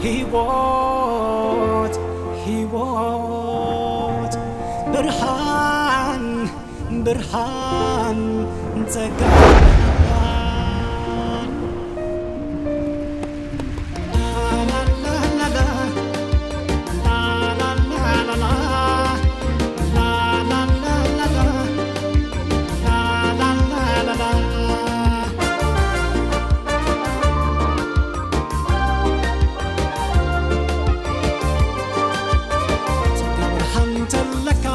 ህይወት ህይወት ብርሃን ብርሃን ጸጋ ጸጋ ብርሃን ተለካ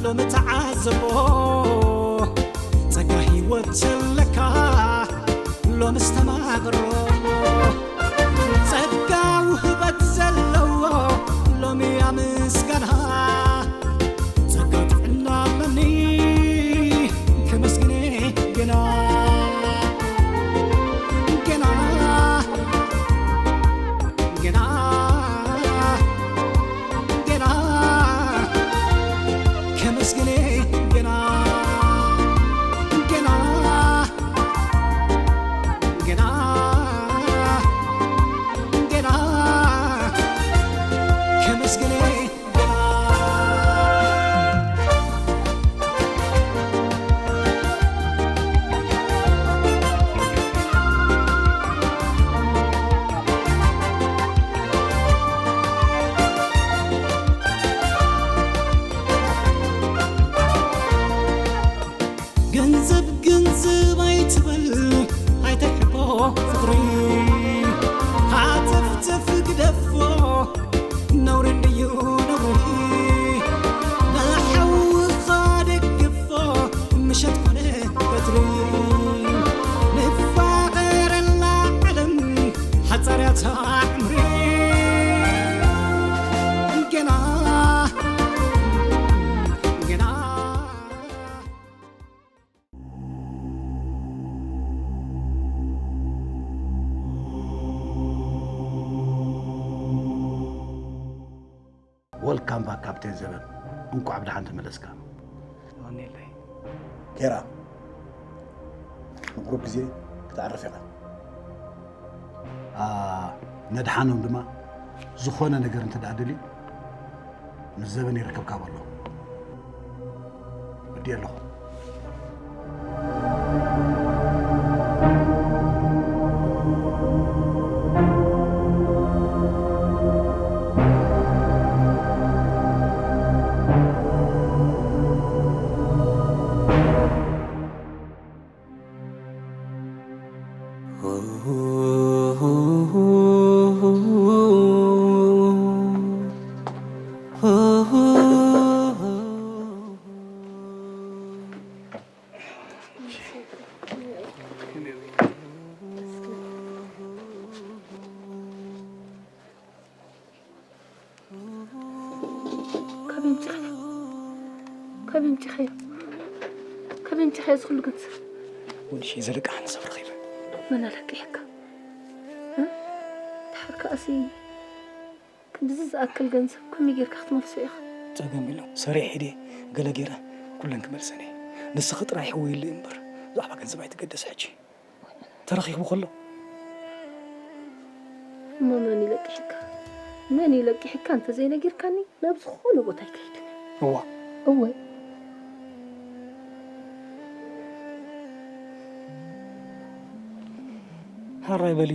ሎሚ ተዓዘቦ፣ ጸጋ ህይወት ተለካ ሎሚ ኣስተማቕሮ፣ ጸጋ ውህበት ዘለዎ ሎሚ ኣመስጋና፣ ጸጋ ጥዕና ኣለኒ ከመስግነ ገና፣ ገና፣ ገና፣ ገና ከመስግነ ገና፣ ገና፣ ገና፣ ገና ከመስግነ ገና። ገንዘብ ገንዘብ ኣይትበል ኣይተሕቦ ፍቕሪ ሃተፍተፍ ግደፎ ነውሪ እንድዩ ነውሪ ንሓውኻ ደግፎ ምሸት ኮነ ቀትሪ ንፋቐረላ ዓለም ሓጻርያ እታ ዕምሪ ገና ገና ወልካም ባክ ካፕቴን ዘበን፣ እንቋዕ ብደሓን ተመለስካ። የቐንየለይ። ጌራ ንቁሩብ ግዜ ክትዕርፍ ኢኻ። ነድሓኖም ድማ ዝኾነ ነገር እንተ ደኣ ደልዩ ምስ ዘበን ይርከብካ በሎ። ወዲ ኣለኹ። ካበይ ኣምፂኻዮ? ካበይ ኣምፂኻዮ? ካበይ ኣምፂኻዮ እዚ ኩሉ ገንዘብ? ወዲ ሸይ ዘለቃ ሓንሳብ ረኺበ። መን ኣለቂሕካ? እ? ድሓር ከኣሲ ክንድዚ ዝኣክል ገንዘብ ከመይ ጌርካ ክትመልሶ ኢኻ? ጸገም የለን። ሰሪሐ ሒደ ገለ ጌረ ኩለን ክመልሰን እየ። ንስኺ ጥራይ ሕወይለይ እምበር ብዛዕባ ገንዘብ ኣይትገደስ ሕጂ። ተረኺቡ ከሎ እሞ መን እዩ ለቂሕካ? መን እዩ ለቂሕካ እንተዘይነጊርካኒ ናብ ዝኾነ ቦታ ኣይከይድን። እዋ። እወ። ሃራይ በሊ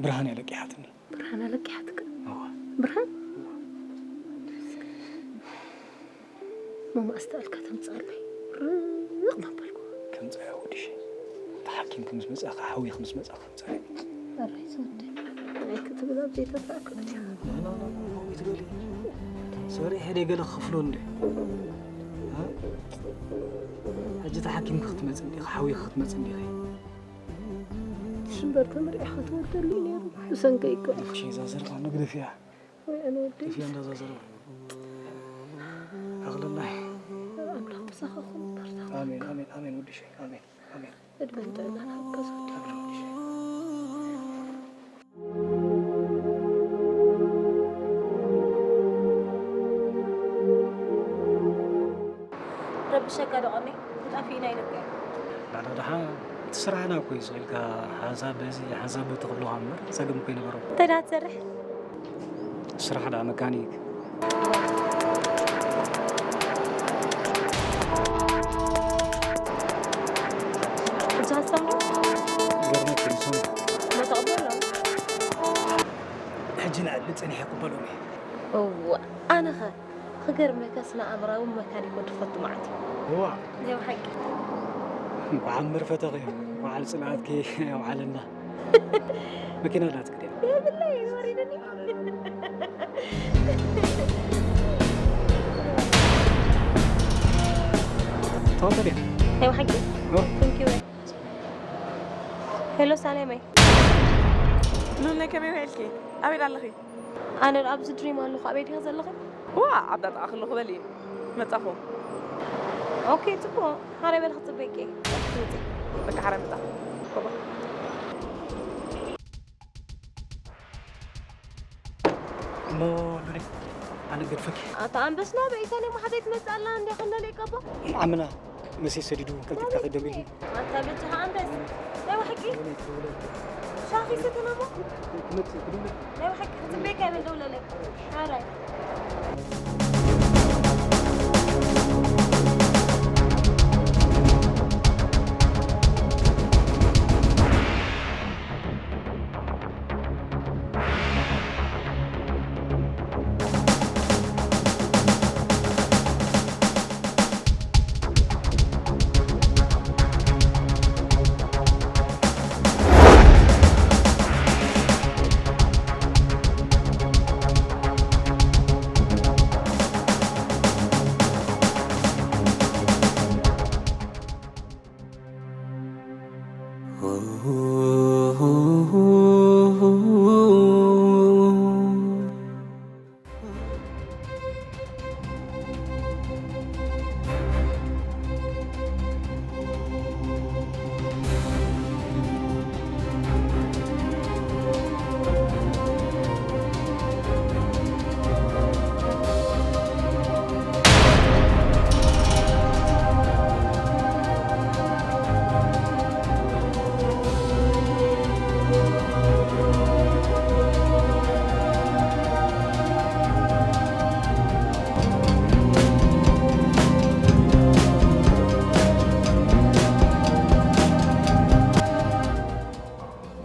ብርሃን እያ ለቂሓትኒ። ብርሃን ኣለቂሓትካ? እዋ። ብርሃን? እሞ መኣስ ተኣልካ ተምፅኣለይ? ርቕ መበልኩ። ከምፅኣ ወድሽ። ተሓኪምኪ ምስ መፃእካ፣ ሓዊኺ ምስ መፃእካ ከምፅኣ። ኣራይ ዝወደይ። ኣይ ክትብል ኣብ ዘይተፃእካ። ናና ናና ከምኡ ትበሊ። ሰሪሐ ደይ ገለ ክኽፍሎ እንደ። ሕጂ ተሓኪምኪ ክትመፅ እንዲኺ፣ ሓዊኺ ክትመፅ እንዲኺ። ሽምበር ተመርዒኻ ትወደሉ እዩ ነይሩ። ብሰንከይ እኮ። ግደፍሽ እዛ ዘረባ ንግደፍያ። ወይ ኣነ ወደይ። ግደፍያ እንዳ እዛ ዘረባ። ኣቕልላይ። ኣምላኽ ምሳኻ ኹን በርታ። ኣሜን ኣሜን ኣሜን ወዲ ሸይ ኣሜን ኣሜን። ዕድመን ጥዕናን ሃብካ ዝወደይ። ኣሜን ወዲ ሸይ። ረብሸካ ዶ ቀመይ ተጣፊእና ኢለካ እየ። ላዕላ ደሓን እቲ ስራሕና እኮ እዩ፣ ስቕ ኢልካ ሓንሳብ በዚ ሓንሳብ በቲ ክብሉኻ እምበር ጸገም እኮ ኣይነበሮም። እንታይ ደኣ ትሰርሕ? ስራሕ ደኣ መካኒክ። ሕጂ ሃሳብ ይገርመኪ ንሱ እሞ ተቐበሎ። ሕጂ ንዕሊ ጸኒሐ ክቕበሎም እየ። እዋ፣ ኣነኸ ክገርመካ ስነ ኣእምራዊ መካኒክ ወዲ ፈቱ መዓት እዩ። እዋ። ናይ ብሓቂ። እንኳዕ መርፈተኺ፣ እንኳዕ ኣብ ጽልኣትኪ ኣውዓለና። መኪና ኣላትኪ ድያ? የብለይ፣ ወሪድኒ። ተቐበልያ። ናይ ብሓቂ? እዋ። Thank you። ሄሎ ሳሌመይ። ሉለ፣ ከመይ ውዒልኪ? ኣበይ ኣለኺ? ኣነ ኣብዚ ድሪም ኣለኹ። ኣበይ ዲኻ ዘለኺ? ዋ፣ ኣብ ጣጣ ከለኹ በሊ መጻኹ። ኦኬ፣ ጽቡቕ። ሓራይ በሊ ክጽበየኪ እየ። ክትመጺ። በቃ ሓራይ መጻኹ። ባባ። እሞ ሉሊ፣ ኣነ ገድፈኪ። ኣታ ኣንበስና በኢታ ናይ ማሓዘይ ትመጽእ ኣላ እንዲያ ከለለ ይቀባ። ዓምና መሲ ሰዲዱ ቀልጢፍካ ኺድ ደሚሉ። ኣታ በጃኻ ኣንበስ። ናይ ብሓቂ? ሻኺ ሰተናሞ? ክመጽእ ክድውል። ናይ ብሓቂ ክጽበየካ እየ በል ደውለለይ። ሓራይ።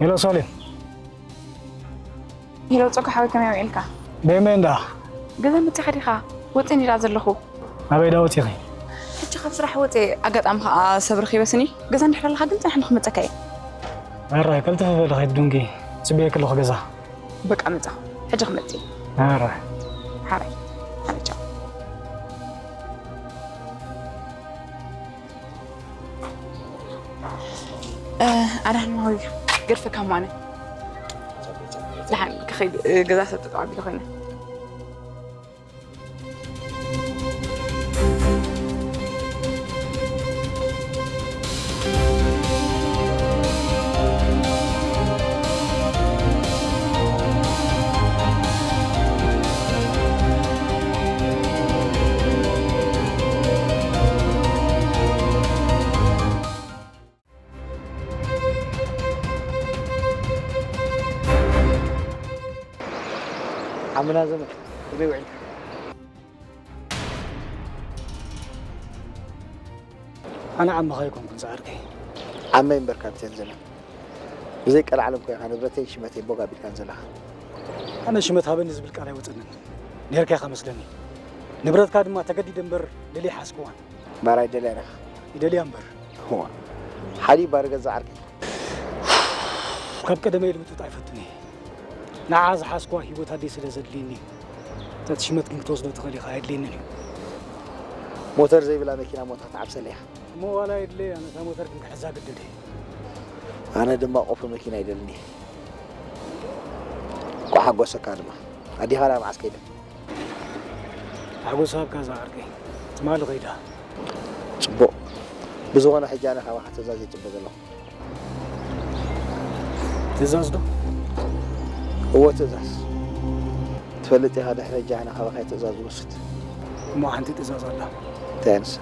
ሄሎ ሳሌም። ሄሎ ጸጉ ሓወይ፣ ከመይ ውዒልካ? በየመን ደኣ? ገዛ መጺኻ ዲኻ? ወጺእ እንዲዳ ዘለኹ። ኣበይ ደኣ ወጺኺ? ሕጂ ካብ ስራሕ ወጺኤ፣ ኣጋጣሚ ከኣ ሰብ ረኺበ ስኒ። ገዛ እንድሕር ኣለኻ ግን ጽናሕኒ ክመጸካ እየ። ኣረ፣ ቀልጥፍ በሊ ከይትድንጊ። ጽበየኪ ኣለኹ ገዛ። በቃ መጻኹ። ሕጂ ክመጽእ እየ። ኣረ። ሓራይ። ሓራይ ቻው። እ፣ ኣዳን ማዊ ገድፈካ ማነ። ደሓን ክኸይድ፣ እ፣ ገዛ ሰብ ጠጠው ኣቢሉ ኮይነ። ዓምና ዘመድ፣ ከመይ ውዒልካ? ኣነ ዓምኻ ኣይኮንኩን ዝዓርከይ። ዓመይ እምበር ካፕቴን ዘመን። ብዘይ ቀልዓለም እኮ ኢኻ ንብረተይን ሽመተይን ቦግ ኣቢልካን ዘለኻ። ኣነ ሽመት ሃበኒ ዝብል ቃል ኣይወጸንን። ነይርካ ኢኻ መስለኒ። ንብረትካ ድማ ተገዲደ እምበር ደልየ ሓዝክዋን። እምበር ኣይደልያን ኢኻ። ይደልያ እምበር። እዋ። ሓዲ ባር ገዛ ዓርከይ። ካብ ቀደመይ ልምጥጥ ኣይፈቱን እየ። ንዓ ዝሓዝክዋ ህይወት ኣደይ ስለ ዘድልየኒ እዩ። ነቲ ሽመት ግን ክትወስዶ ትኽእል ኢኻ፣ ኣየድልየንን እዩ። ሞተር ዘይብላ መኪና ሞታ ትዓብሰለይ እያ። እሞ ዋላ የድለየ፣ ኣነ እታ ሞተር ግን ክሕዛ ግድድ እየ። ኣነ ድማ ቆፎ መኪና ይደልኒ። እንቋዕ ሓጎሰካ ድማ። ኣዴኻ ናብ መዓስ ከይዳ? ሓጎስ ሃብካ ዝዓርከይ። ትማሊ ከይዳ። ጽቡቕ። ብዝኾነ ሕጂ ኣነ ካባኻ ትእዛዝ እየ ዝጽበ ዘለኹ። ትእዛዝ ዶ? እወ፣ ትእዛዝ። ትፈልጥ ኢኻ፣ ድሕሪ ሕጂ ኣነ ካባኻ እየ ትእዛዝ ዝወስድ። እሞ ሓንቲ ትእዛዝ ኣላ። እንታይ እያ ንሳ?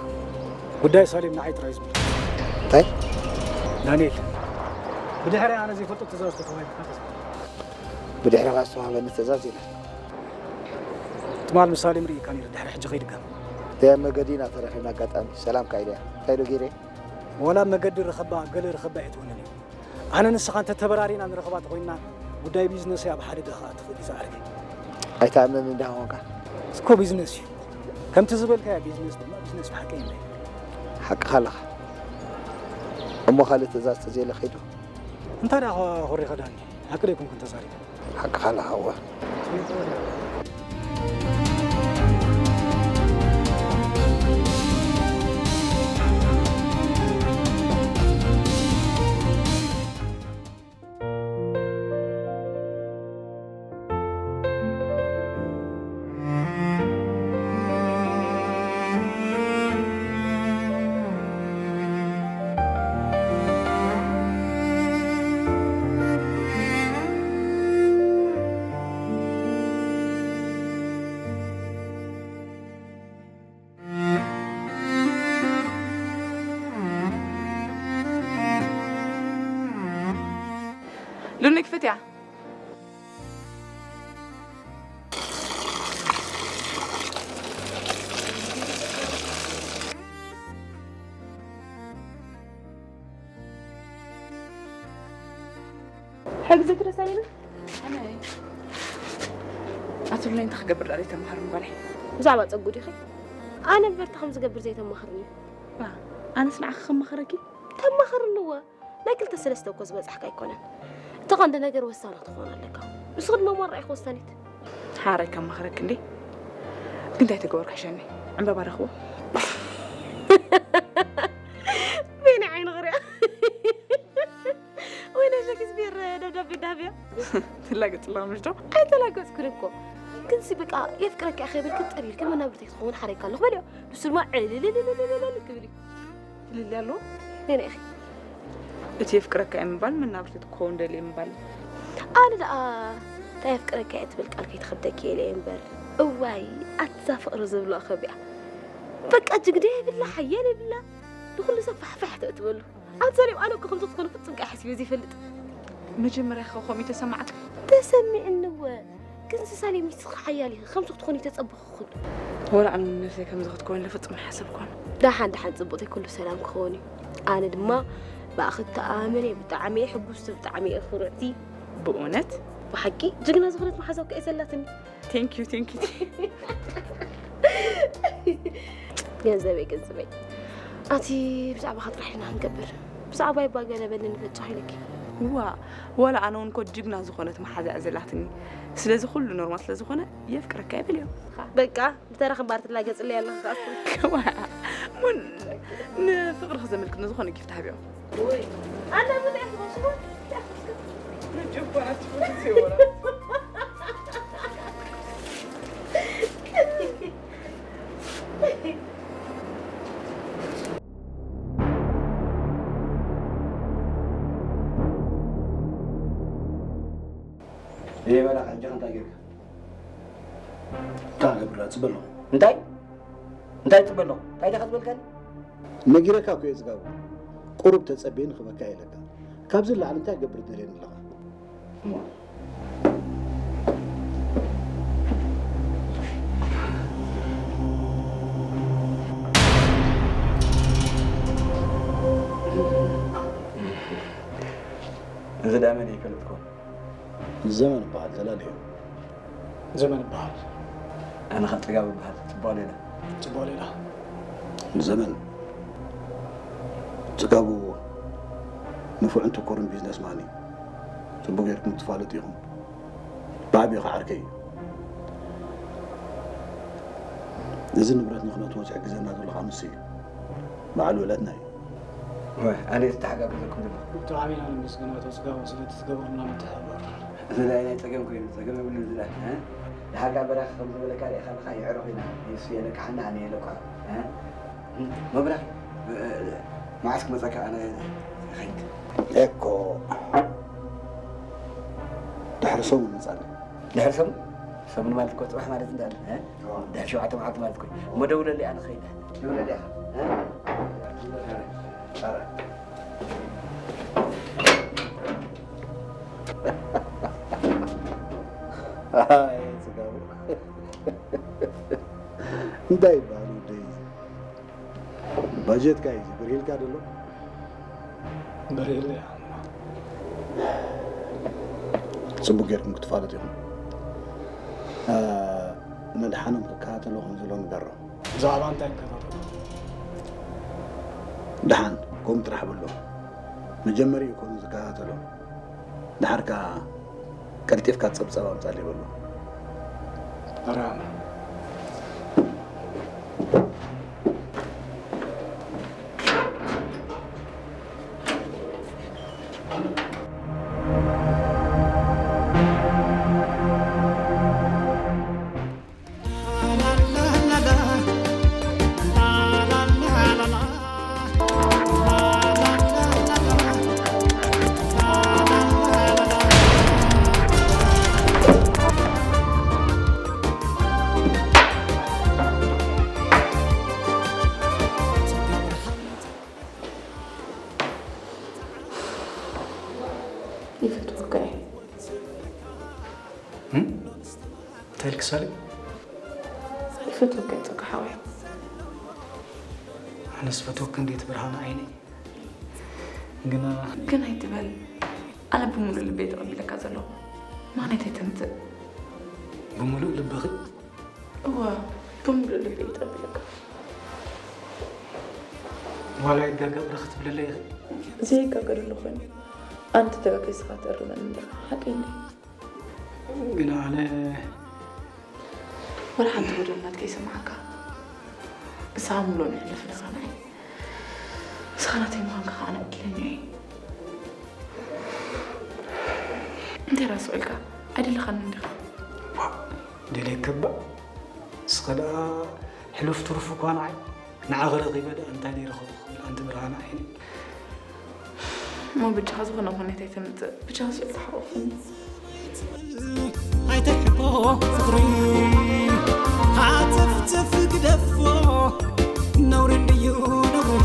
ጉዳይ ሳሌም ንዓይ ጥራይ ዝምልከት። እንታይ? ዳንኤል፣ ብድሕሪ ኣነ ዘይፈልጦ ትእዛዝ ተተዋሂቡካ ተስፋ። ብድሕሪኻ ዝተዋህበኒ ትእዛዝ የለን። ትማል ምሳሌ ምርኢካ ነይሩ፣ ድሕሪ ሕጂ ከይድገም። እያ መገዲ ኢና ተረኺብና፣ ኣጋጣሚ ሰላም ካይድያ። እንታይ ዶ ገይረ? ዋላ መገዲ ርኸባ፣ ገለ ርኸባ እየ ትውንን እዩ። ኣነ ንስኻ እንተ ተበራሪና ንረኽባ ተኾይንና፣ ጉዳይ ቢዝነሰይ ኣብ ሓደጋ ከኣ ትኽእል እዩ ዝዓርከይ። ኣይትኣምነኒ እንዳ ኾንካ። እስኮ ቢዝነስ እዩ። ከምቲ ዝበልካያ ቢዝነስ ድማ ቢዝነስ ብሓቂ እዩ። ሓቅኻ ኣለኻ። እሞ ካልእ ትእዛዝ ተዘየለ ከይዱ። እንታይ ደኣ ኮሪኻ ዳኒ? ሓቂ ደይኮንኩን ተዛሪበ። ሓቅኻ ኣለኻ እወ። ሉኒ ክፍትያ። ሕግዚ ክርስቲያኒና? ኣነ ኣትብለይ እንታይ ክገብር ዳኣ ተማሃር ጓለይ? ብዛዕባ ጸጉ ዲኺ? ኣነ እምበር እንታይ ከም ዝገብር ዘይተማኽርኒ። ዋ፣ ኣነስ ንዓኺ ከማኽረኪ? ተማኽርኒ እወ። ናይ ክልተ ሰለስተ እኮ ዝበጻሕካ ኣይኮነን። እቲ ቀንዲ ነገር ወሳኒ ክትኾን ኣለካ። ንስኺ ድማ እሞ ኣረኣይኪ ወሳኒት። ሓራይ ከማኽረኪ እንዴ? ግን እንታይ ተገበርኩ ሕሸኒ? ዕምበባ ረኽቦ? በይነይ ዓይኒ ክሪኣ። ወይ ናይ ሸክስፒር ደብዳቤ እንዳሃብያ። ትላገጽ ኣለኻ ምሽ ዶ? ኣይተላገጽኩን እኮ። ግን ሲ በቃ የፍቅረኪ እየ ከይበልኪ ጥር ኢልኪ መናብርተይ ክትኸውን ሓረይካ ኣለኹ በልዮ። ንሱ ድማ ዕልልልልልልል ክብል እዩ። ፍልልይ ኣለዎ? ነይና ኢኺ። እቲ የፍቅረካ እየ ምባል መናብርተይ ክትኸውን ደልየ ምባል። ኣነ ደኣ እንታይ የፍቅረካ እየ ትብል ቃል ከይትኸብደኪ ኢለ እየ እምበር። እዋይ፣ ኣታ ፍቕሪ ዝብሎ ከቢኣ። በቃ ጅግና የብላ፣ ሓያል የብላ። ንኹሉ ሰብ ፋሕፋሕ ተእትበሉ። ኣንሳሌም ኣነ እኮ ከምዚ ክትኮኑ ፍጹም ከኣ ሓሲበ ዘይፈልጥ። መጀመርያ ከ ከምኡ ተሰማዕኪ? ተሰሚዕኒ እወ። ግን ሳሌም ንስኺ ሓያል ኢኺ፣ ከምዚ ክትኮኒ ተጸበኹኽን። ወላ ኣነ ንነብሰይ ከምዚ ክትኮኒ ኢለ ፍጹም ኣይሓሰብኩን። ደሓን ደሓን ጽቡቕተይ ኩሉ ሰላም ክኸውን እዩ። ኣነ ድማ ብኣኺ እተኣማመን እየ፣ ብጣዕሚ እየ ሕጉስቲ፣ ብጣዕሚ እየ ኩርዕቲ። ብእውነት? ብሓቂ ጅግና ዝኾነት መሓዛ እኮ እየ ዘላትኒ። Thank you, thank you. ገንዘበይ፣ ገንዘበይ። ኣቲ ብዛዕባኻ ጥራሕ ኢና ክንገብር። ብዛዕባይ እባ ገለ በልኒ ፈትሖ ኢለኪ። ዋ፣ ዋላ ኣነ እውን እኮ ጅግና ዝኾነት መሓዛ እያ ዘላትኒ። ስለዚ ኩሉ ኖርማል ስለ ዝኾነ የፍቅረካ እየ በልዮ። በቃ፣ ብተራ ክምባር ትላገጽለይ ኣለኻ ከኣ። ከማያ፣ ምን ንፍቕርኺ ዘመልክት ንዝኾነ ጊፍት ሃብዮ። ውይ፣ ኣነ ምን እየ ዝመስሎ? እየ በላኻ፣ ሕጂ እንታይ ጌርካ? እንታይ ክገብር ደኣ፣ ጽበ ኣለኹ። እንታይ? እንታይ ጽበ ኣለኹ? እንታይ ዲኻ ዝበልካኒ? ነጊረካ እኮ እየ ጽጋቡ። ቁሩብ ተጸበየኒ ክበካ ኢለካ። ካብዚ ንላዕሊ እንታይ ክገብር ትደልየኒ ኣለኻ? እሞ፣ እዚ ደኣ መን እዩ ይፈልጥኩም? ዘመን እበሃል፣ ዘላልዮ። ዘመን እበሃል። ኣነ ኸ ጽጋቡ እበሃል። ጽቡቕ ሌላ። ጽቡቕ ሌላ። ዘመን። ጽጋቡ ንፉዕን ትኩርን ቢዝነስ ማን እዩ። ጽቡቕ ጌርኩም ትፋለጡ ኢኹም። ብዓቢኡ ኸዓ ዓርከይ እዩ። እዚ ንብረት ንኽነእትዎ ዝሕግዘና ዘሎ ኸዓ ንሱ እዩ። በዓል ውዕለትና እዩ። ወይ፣ ኣነ ዝተሓጋገዘኩም ዘለኹ። ብጣዕሚ ኢና ነመስግን ኣቶ ጽጋቡ ስለቲ ትገብሩልና ምትሕብባር። እዚ ናይ፣ ናይ ጸገም ኮይኑ፣ ጸገም የብሉን እዚ ናይ፣ እ? ንሓጋ በራኺ ከም ዝበለካ ርኢኻ ኣለኻ፣ የዕሩኽ ኢና። ንሱ የለቅሓና፣ ኣነ የለቅሖ። እ? መብራኺ፣ እ፣ መዓስ ክመጸካ ኣነ ይኸይድ? ኤኮ፣ ድሕሪ ሰሙን ምጻኒ። ድሕሪ ሰሙን? ሰሙን ማለት እኮ ጽባሕ ማለት እንዳለ፣ እ? ኣዎ። ድሕሪ ሸውዓተ መዓልቲ ማለት እኮ። እሞ ደውለለይ፣ ኣነ ክኸይድ። ደውለለይ ኢኻ፣ እ? ኣረ፣ ኣረ። ኣይ፣ ጽጋቡ። እንታይ ይበሃል ወደይ? ባጀትካ እዩ፣ ብር ኢልካ ደሎ? ብር ኢለ እያ። ጽቡቅ ጌርኩም ክትፋለጡ ኢኹም። እ፣ መድሓኖም ክከታተሎ ከም ዘሎ ንገሮ። ብዛዕባ እንታይ ንከታተሎ? ደሓን፣ ከምኡ ጥራሕ በሎ። መጀመሪኡ ኮኑ ዝከታተሎ። ደሓር ከኣ ቀልጢፍካ ጸብጻብ ኣምጻለይ በሎ። መርሃባ። ይፈትወካ እየ። እም? እንታይ ኢልኪ ሳሌም? ይፈትወካ እየ ጸጋ ሓወይ። ኣነስ ፈትወኪ እንዴት ብርሃን ዓይነይ። ግና ግን ኣይትበል። ኣነ ብምሉእ ልበይ ተቐቢለካ ዘለኹ። ምኽንያት ኣይተምጽእ። ብምሉእ ልብኺ? እወ፣ ብምሉእ ልበይ ተቐቢለካ። ዋላ ይጋገ እግሪ ክትብለለይ ኢኺ? ዘይጋገ ደሎ ኮይኑ፣ ኣነ ተጋገ ንስኻ ትእርመኒ ኣለኻ። ሓቀይ እንድዩ። ግና ኣነ ወላ ሓንቲ በደል ናትካ ይስምዓካ። ንስኻ ምሉእ ንሕልፍ ኣለኻ ንዓይ። ንስኻ ናተይ ምዃንካ ከኣ ኣነ ዕድለኛ እየ። እንታይ ደኣ ስቕ ኢልካ? ኣይደለኻንን ዲኻ? ዋእ፣ ደልየካ እባ። ንስኻ ደኣ ሕሉፍ ትሩፍ እኳ ንዓይ። ንዓኺ ረኺበ ደኣ እንታይ ደይረኸብኩ ክብል ኣንቲ ብርሃን ዓይነይ። እሞ ብጃኻ ዝኾነ ኩነት ኣይተምጽእ። ብጃኻ ስቕ ኢልካ ሓቑፍኒ። ኣይተርሕቆ ፍቕሪ፣ ሃተፍተፍ ግደፎ፣ ነውሪ እንድዩ ነውሪ።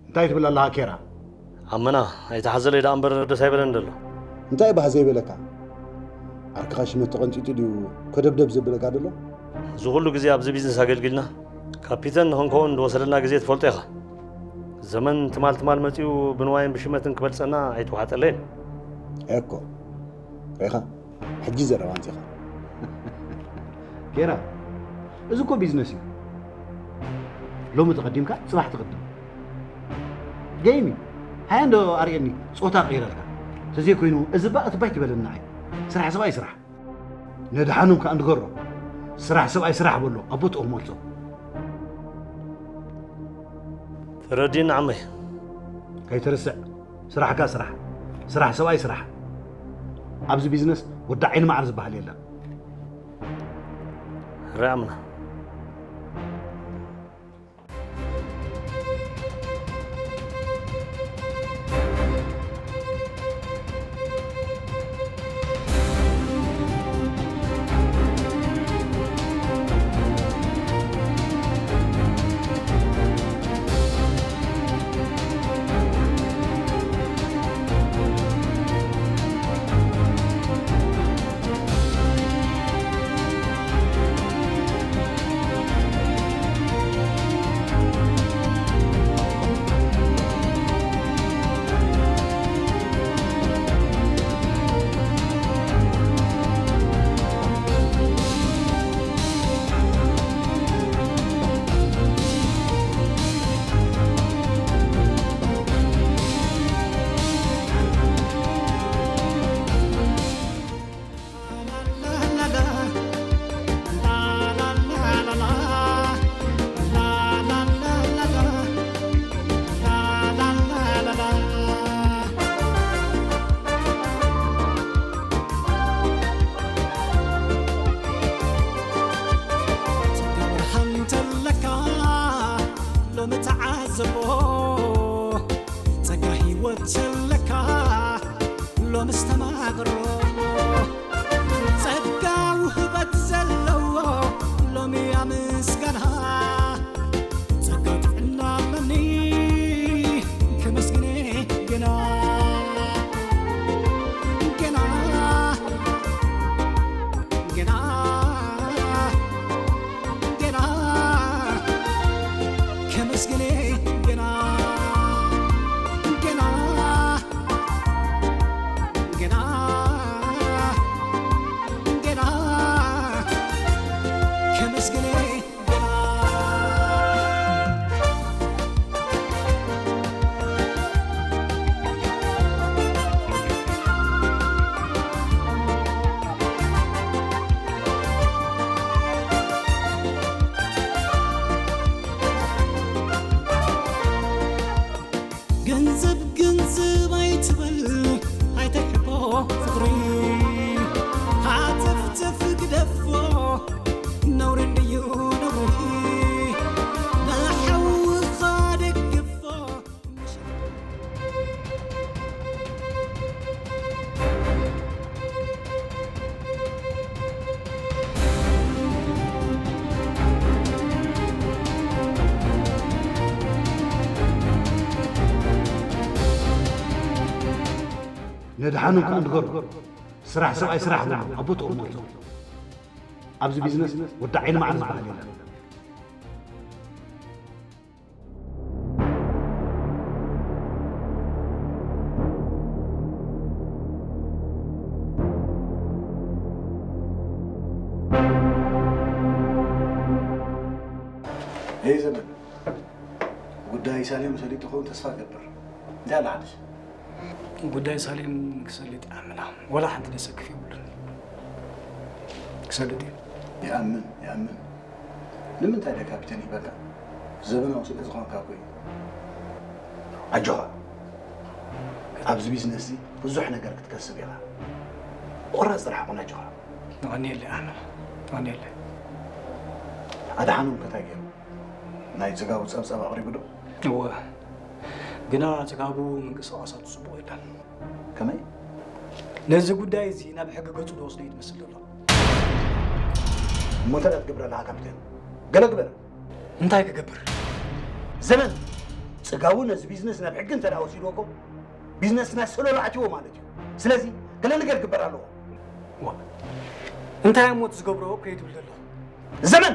እንታይ ትብል ኣለኻ ኬራ? ኣመና፣ ኣይትሓዘለይ ደኣ እምበር ደስ ኣይበለን ደሎ። እንታይ ባህ ዘይበለካ? ዓርክኻ ሽመት ተቐንጢጡ ድዩ ኮደብደብ ዘብለካ ደሎ? እዚ ኩሉ ግዜ ኣብዚ ቢዝነስ ኣገልጊልና፣ ካፒተን ንኽንከውን ዝወሰደልና ግዜ ትፈልጦ ኢኻ። ዘመን ትማል ትማል መጺኡ ብንዋይን ብሽመትን ክበልጸና ኣይትውሓጠለይን። ኤኮ፣ ርኢኻ? ሕጂ ዘረባ ኣምጺኻ። ጌራ፣ እዚ እኮ ቢዝነስ እዩ። ሎሚ ተቐዲምካ፣ ጽባሕ ትቕድም። ገይም እዩ። ሃያ እንዶ ኣርእየኒ፣ ጾታ ቀይረልካ። ተዘይኮይኑ፣ እዚ እባ እቲ ባይ ትበለኒ ንዓይ። ስራሕ ሰብኣይ ስራሕ። ነድሓኖም ከኣ ንገሮ። ስራሕ ሰብኣይ ስራሕ በሎ፣ ኣቦ ጥቕሙ መልሶ። ተረዲእኒ ዓመይ። ከይትርስዕ፣ ስራሕካ ስራሕ። ስራሕ ሰብኣይ ስራሕ። ኣብዚ ቢዝነስ ወዲ ዓይኒ መዓር ዝበሃል የለን። ርኣምና። ጸጋ ብርሃን ተለካ ሎሚ ተዓዘቦ፣ ጸጋ ህይወት ተለካ ሎሚ ኣስተማቕሮ። ጸጋ ውህበት ዘለዎ ሎሚ ኣመስጋና፣ ጸጋ ዝባይ ትበል ኣይተሕቆ ፍቕሪ ሃተፍተፍ ግደፎ ነውሪ እንድዩ ነውሪ ንሓውኻ ደግፎ። ነድሓኑ ከዓ ንገሩ። ስራሕ ሰብኣይ ስራሕ ብሎ ኣብ ቦትኡ ሞቱ። ኣብዚ ቢዝነስ ወዲ ዓይኒ ማዕረ ዝበሃል የለን። እይ ዘመን ጉዳይ ሳሌም ሰሊጡ ኸውን ተስፋ ገብር እንታይ ኣለ ሓድሽ? ጉዳይ ሳሌም ክሰልጥ ይኣምና ወላ ሓንቲ ደሰክፍ የብሉን። ክሰልጥ እዩ። ይኣምን ይኣምን። ንምንታይ ደ ካፒቴን ይበካ? ዘበናዊ ስለ ዝኾንካ እኮ እዩ። ኣጆኻ ኣብዚ ቢዝነስ እዚ ብዙሕ ነገር ክትከስብ ኢኻ። ቆራፅ ጥራሕ ኹን ኣጆኻ። ንቐንየለይ ኣሕመድ ንቐንየለይ። ኣድሓኖም ከታይ ገይሩ? ናይ ፅጋቡ ፀብፀብ ኣቕሪቡ ዶ? እወ ግና ፅጋቡ ምንቅስቓሳቱ ፅቡቕ የለን። ከመይ? ነዚ ጉዳይ እዚ ናብ ሕጊ ገፁ ዝወስዶ እዩ ትመስል ዘሎ። እሞ እንታይ ትገብር ኣለኻ ካፒቴን? ገለ ግበር። እንታይ ክገብር? ዘመን ፅጋቡ ነዚ ቢዝነስ ናብ ሕጊ እንተ ደኣ ወሲድዎ እኮ ቢዝነስና ሰሎሎ ኣትይዎ ማለት እዩ። ስለዚ ገለ ነገር ክግበር ኣለዎ። ዋ እንታይ እሞ እቲ ዝገብሮ ከይትብል ዘለኹ? ዘመን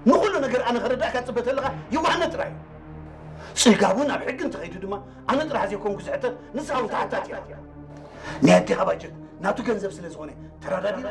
ንኹሉ ነገር ኣነ ከረዳእካ ትፅበ ተለኻ የዋህነት ጥራይ እዩ። ፅጋቡ ናብ ሕጊ እንተኸይዱ ድማ ኣነ ጥራሕ ዘይኮንኩ ዝሕተት ንስኻ እውን ተሓታቲ ኢኻ። ናይ ኣዴኻ ባጀት ናቱ ገንዘብ ስለ ዝኾነ ተረዳዲእና